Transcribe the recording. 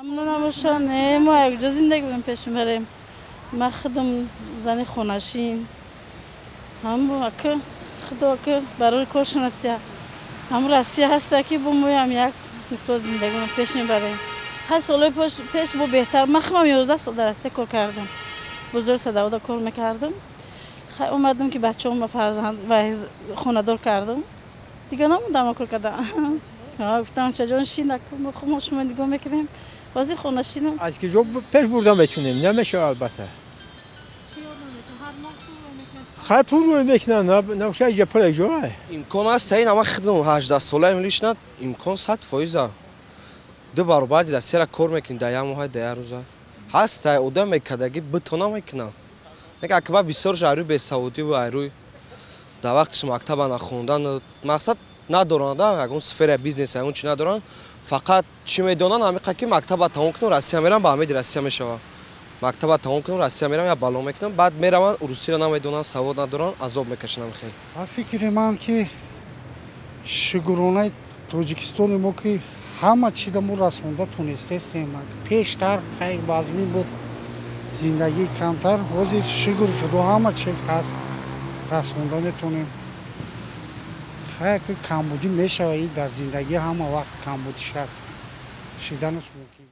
Мамнунам, мо якҷо зиндагӣ будем, пеш мебарем. Ман худам зани хонашин. Ҳам худо ки барои коршонатия. Ҳам Россия ҳаста ки бо моям як мисол зиндагӣ пеш мебарем. 8 солҳои пеш бо беҳтар. Ман худам 11 сол дар Россия кор кардам. Бузург садавода кор мекардам. Хай омадам ки бачаҳома фарзанд ва хонадор кардам. Дигар намондам кор кардам. Гуфтам чаҷон шин, мо шумо нигоҳ мекунем. Бози хонашинам. Аз ки ҷо пеш бурда метунем, намешава албатта. Хай пул рӯй мекунанд, набошад иҷа пул ҷо. Имкон аст, ин ама хидм 18 солаем лишна, имкон 100%. Ду баробар Россияра кор мекунӣ дар як моҳ, дар як рӯза. Ҳаст, одам мекардаги битона мекунад. Нека акба бисёрш айрӯи бесаводӣ ва айрӯи дар вақтиш мактаба нахондан мақсад надоранд, ягон сфера бизнес, ягон чи надоранд. Фақат чӣ медонанд, ҳамиқа ки мактаба тамом кунам, Россия мерам, ба ҳамиди Россия мешавам. Мактаба тамом кунам, Россия мерам, я бало мекунам, баъд мераванд, русиро намедонанд, савод надоранд, азоб мекашанд хеле. Ба фикри ман ки шукронаи Тоҷикистони мо ки ҳама чиза мо расонда тонистестем. Пештар хай вазмин буд, зиндагӣ камтар, ҳозир шукр худо ҳама чиз ҳаст, расонда метонем. Хай камбудӣ мешавад, дар зиндагӣ ҳама вақт камбудиш ҳаст, шиданаш мумкин.